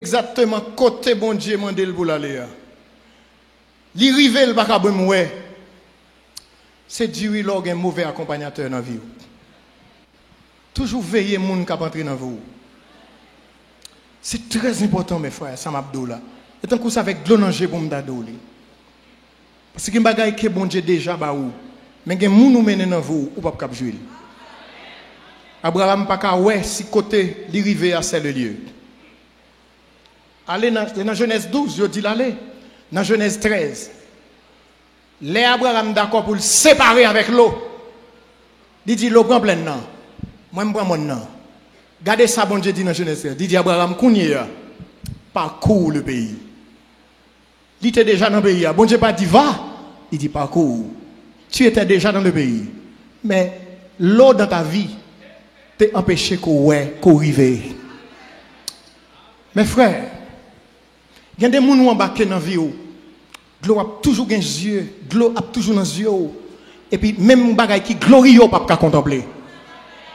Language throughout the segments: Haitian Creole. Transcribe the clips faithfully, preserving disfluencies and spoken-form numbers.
egzakteman kote Bondye mande l pou l ale a. Li rive, l pa ka menm wè. Se di wi lè w gen move akonpanyatè nan vi w. Toujou veye moun k ap antre nan vi w. Se trè enpòtan, men frè, sa m ap di w la. E tankou se avèk dlo nan je pou m ta di w li. Paske gen bagay ke Bondye deja ba ou, men gen moun ou mennen nan vi w, ou p ap kab jwi l. Abraram pa ka wè si kote li rive a, c'est le lieu. Ale nan, nan Jenèz douz, yo di l ale. Nan Jenèz trèz, lè Abraram dakò pou l separe avèk Lo, li di Lo pran plèn nan, mwen m pran mòn nan. Gade sa Bondye di nan Jenèz trèz. Li di Abraram, kounye a, parcours le pays. Li te deja nan peyi a. Bondye pa di va, li di parcours. Tu étais déjà dans le pays. Men Lo dans ta vie te anpeche ke w wè, ke w rive. Men frè, gen de moun ou anbake nan vi w, dlo ap toujou gen zye, dlo ap toujou nan zye w, epi menm bagay ki gloriye w p ap ka kontanple.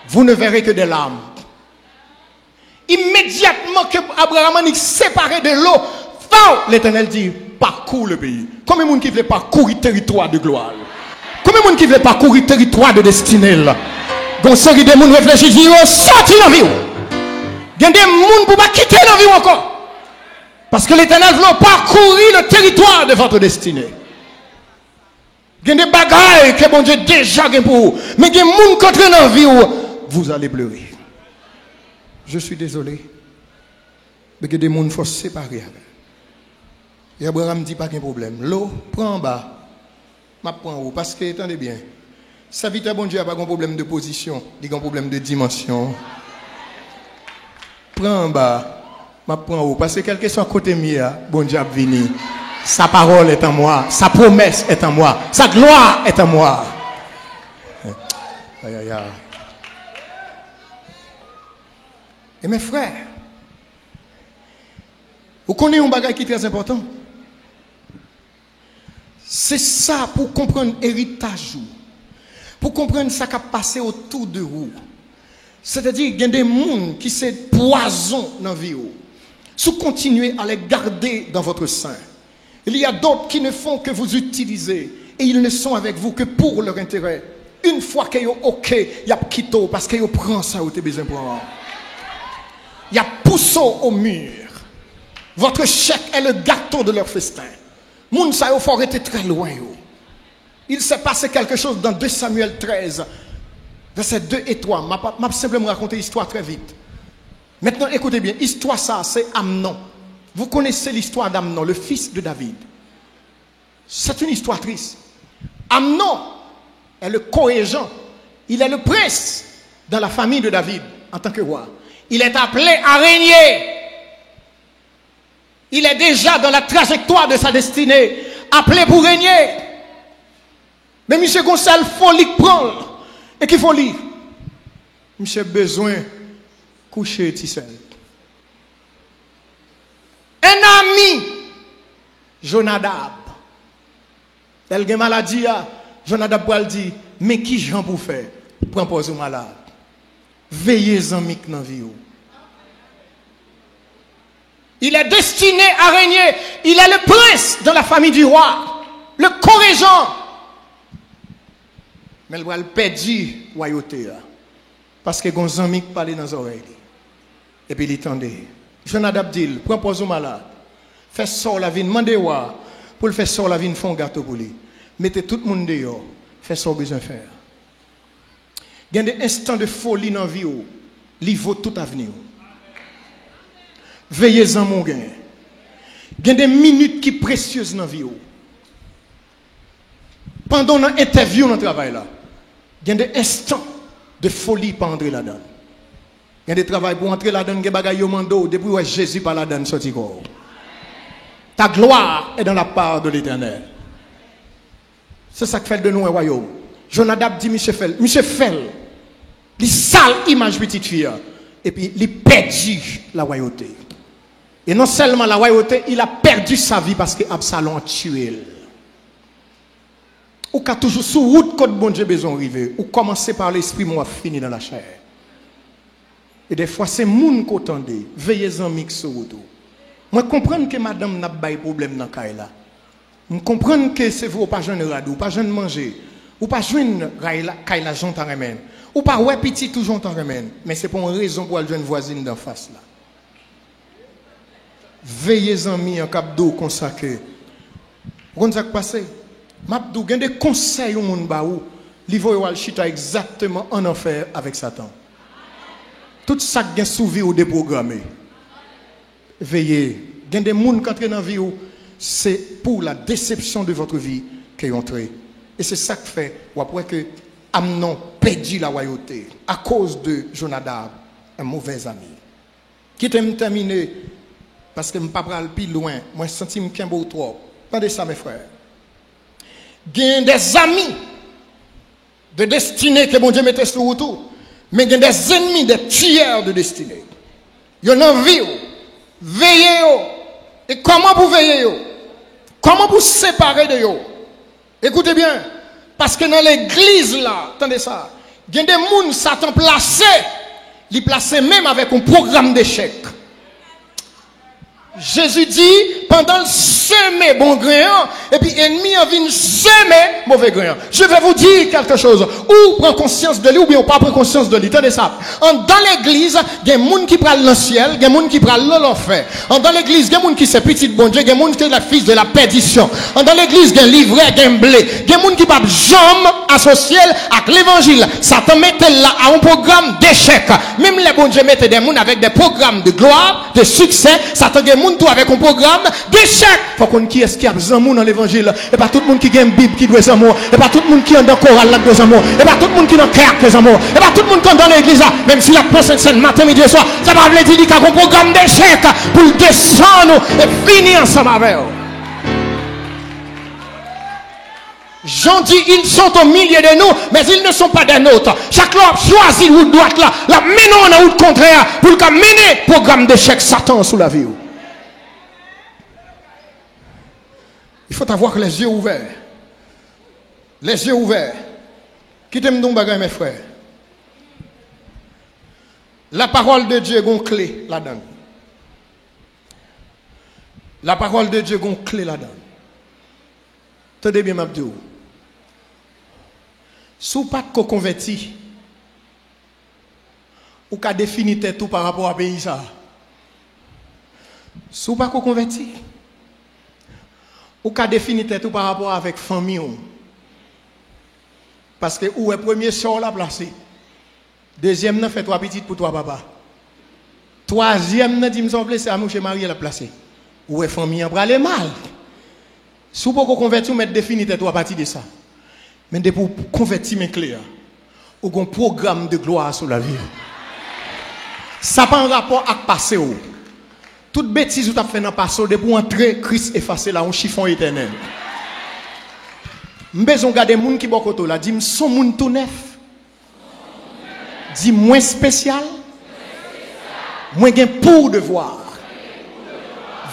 Vous ne verrez que des larmes. Imedyatman ke Abraram annik separe de Lo, faw, Letènèl di, parcours le pays. Konbyen moun ki vle pakouri teritwa de glwa l? Konbyen moun ki vle pakouri teritwa de destine l? Gon seri de moun reflechi, di yo soti nan vi w. Gen de moun pou pa kite nan vi w ankò. Paske Letènèl vle w pakouri le territoire de votre destinée. Gen de bagay ke Bondye deja gen pou ou, men gen moun k antre nan vi w, vous allez pleurer. Je suis désolé. Men gen de moun fò separe avè. E Abraram di pa gen pwoblèm. Lo, pran anba. M ap pran ou. Paske, tande byen, sèvitè Bondye a pa gen pwoblèm de pozisyon, li gen pwoblèm de dimansyon. Pran anba, m ap pran ou. Paske kèlkeswa kote m ye a, Bondye ap vini. Sa parole est en moi, sa promesse est en moi, sa gloire est en moi. Ayayay. E men frè, ou konnen yon bagay ki trè enpòtan. Se sa pou w konprann eritaj ou, pou w konprann sa k ap pase otou de ou. Sètadi, gen de moun ki se pwazon nan vi w. Si w kontinye à les garder dans votre sein, il y a d'autres qui ne font que vous utiliser et ils ne sont avec vous que pour leur intérêt. Yon fwa ke yo oke, y ap kite w paske yo pran sa yo te bezwen pran an. Y ap pouse w au mur. Votre chèque est le gâteau de leur festin. Moun sa yo fò rete trè lwen yo. Il s'est passé quelque chose dans deux Samuel treize, versets deux et trois. M ap, m ap senpleman rakonte istwa trè vit. Maintenant, écoutez bien, istwa sa se Amnon. Vous connaissez l'histoire d'Amnon, le fils de David. C'est une histoire triste. Amnon est le co-régent, il est le prince dans la famille de David en tant que roi. Il est appelé à régner. Il est déjà dans la trajectoire de sa destinée, appelé pour régner. Men misye gon sèl foli k pran l. E ki foli? Misye bezwen kouche ti sè l. Un ami, Jonadab. Lè l gen maladi a, Jonadab pral di, men kijan pou w fè? Pran pòz ou malad. Veye zanmi k nan vi w. Il est destiné à régner. Il est le prince dans la famille du roi. Le co-régent. Men l pral pèdi wayote a. Paske gon zanmi k pale nan zòrèy li. Epi li tande. Jonadab di l, pran pòz ou malad. Fè sè w la vin mande wa pou l fè sè w la vin fè yon gato pou li. Mete tout moun deyò. Fè sa w bezwen fè a. Gen de enstan de foli nan vi w, li vo tout avni w. Veye zanmi w genyen. Gen de minit ki presyez nan vi w. Pandan w nan entèvyou nan travay la, gen de enstan de foli pa antre ladan l. Gen de travay pou w antre ladan l, gen bagay yo mande w, depi w wè Jezi pa ladan l, soti kò w. Ta gloire est dans la part de l'Éternel. Se sa k fè l de nou wè wayòm. Jonadab di misye fè l. Misye fè l. Li sal imaj pitit fi a. Epi li pèdi la royauté. Et non seulement la royauté, il a perdu sa vie paske Absalon a tiye l. Ou ka toujou sou wout kot Bondye bezwen w rive. Ou kòmanse pa lespri, men w ap fini nan lachè. E dèfwa se moun ke w tande, veye zanmi k sou wout ou. Mwen konprann ke madanm n ap bay pwoblèm nan kay la. M konprann ke se vre w pa jwenn rad, ou pa jwenn manje, ou pa jwenn kay la, kay la jan w ta renmen, ou pa wè pitit ou jan w ta renmen, men se pa yon rezon pou w al jwenn vwazin d anfas la. Veye zanmi an k ap di w konsa ke, ou konn sa k pase? M ap di w, gen de konsèy yon moun ba ou, li voye w al chita egzakteman ann anfè avèk Satan. Tout sa k gen sou vi w depwograme. Veye, gen de moun k antre nan vi w, se pour la déception de votre vie ke yo antre. E se sa k fè w ap wè ke Amnon pèdi lawayote akoz de Jonadab, un mauvais ami. Kite m tèmine, paske m pa pral pi lwen, mwen santi m kenbe w twòp. Tande sa, mes frères. Gen des amis de destinée ke Bondye mete sou wout ou, men gen des ennemis, des tueurs de destinée. Yo nan vi w, veye yo. E kòman pou veye yo? Kòman pou separe de yo? Ekoute byen, paske nan legliz la, tande sa, gen de moun Satan plase, li plase menm avèk yon pwogram dechèk. Jezi di, pandan l semen bon grenn an, epi ènmi an vin semen move grenn an. Je vais vous dire quelque chose. Ou pran konsyans de li, oubyen ou pa pran konsyans de li. Tande sa. Andan legliz, gen moun ki pral nan syèl, gen moun ki pral nan lanfè. Andan legliz, gen moun ki se pitit Bondye, gen moun ki se les fils de la perdition. Andan legliz, gen livrè, gen ble. Gen moun ki p ap janm asosye l ak levanjil. Satan mete l la a yon pwogram dechèk. Menm lè Bondye mete de moun avèk de pwogram de glwa, de siksè, Satan gen moun tou avèk yon pwogram dechèk. Fò w konn kiyès ki ap zanmi w nan levanjil. E pa tout moun ki gen Bib ki dwe zanmi w. E pa tout moun ki andan koral la k dwe zanmi w. E pa tout moun ki nan kè a k dwe zanmi w. E pa tout moun ki andan legliz la, menm si l ap pran Sentsèn maten, midi e swa, sa pa vle di li ka gon pwogram dechèk pou l desann ou e fini ansanm avè w. Jean dit, ils sont au milieu de nous, mais ils ne sont pas des nôtres. Chak lè w ap chwazi wout dwat la, l ap mennen w nan wout kontrè a pou l ka mennen pwogram dechèk Satan sou lavi w. Il faut avoir les yeux ouverts. Les yeux ouverts. Kite m di w yon bagay, mes frères. La parole de Dieu gon kle ladan l. La parole de Dieu gon kle ladan l. Tande byen, m ap di w. Si w pa t ko konvèti, ou ka defini tèt ou pa rapò a peyi sa a. Si w pa ko konvèti, ou ka defini tèt ou pa rapò avèk fanmi w. Paske ou wè premye sè w la plase. Dezyèm nan fè twa pitit pou twa papa. Twazyèm nan di m sa w vle, se a mouche marye l ap plase. Ou wè fanmi an prale mal. Si w poko konvèti, w mèt defini tèt ou apati de sa. Men depi w konvèti, men kle a, ou gon pwogram de glwa sou lavi w. Sa pa an rapò ak pase w. Tout betiz ou t ap fè nan pase w, depi w antre, Kris efase l a yon chifon etènèl. M bezwen w gade moun ki bò kote w la, di m, s on moun tou nèf. Di, mwen espesyal. Mwen gen pou devwa.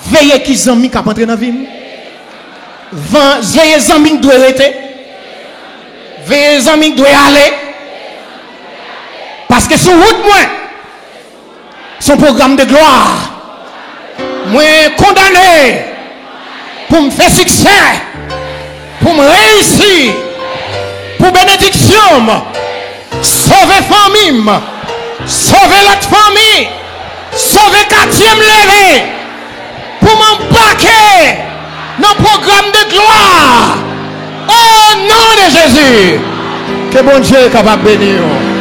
Veye ki zanmi k ap antre nan vi m. Van, veye zanmi k dwe rete. Veye zanmi k dwe ale. Paske sou wout mwen, s on pwogram de glwa. Mwen kondane pou m fè siksè, pou m reyisi, pou benediksyon m. Sove fanmi m, sove lòt fanmi, sove katye m leve, pou m anbake nan pwogram de glwa. O non de Jezi, ke Bondye kapab beni w.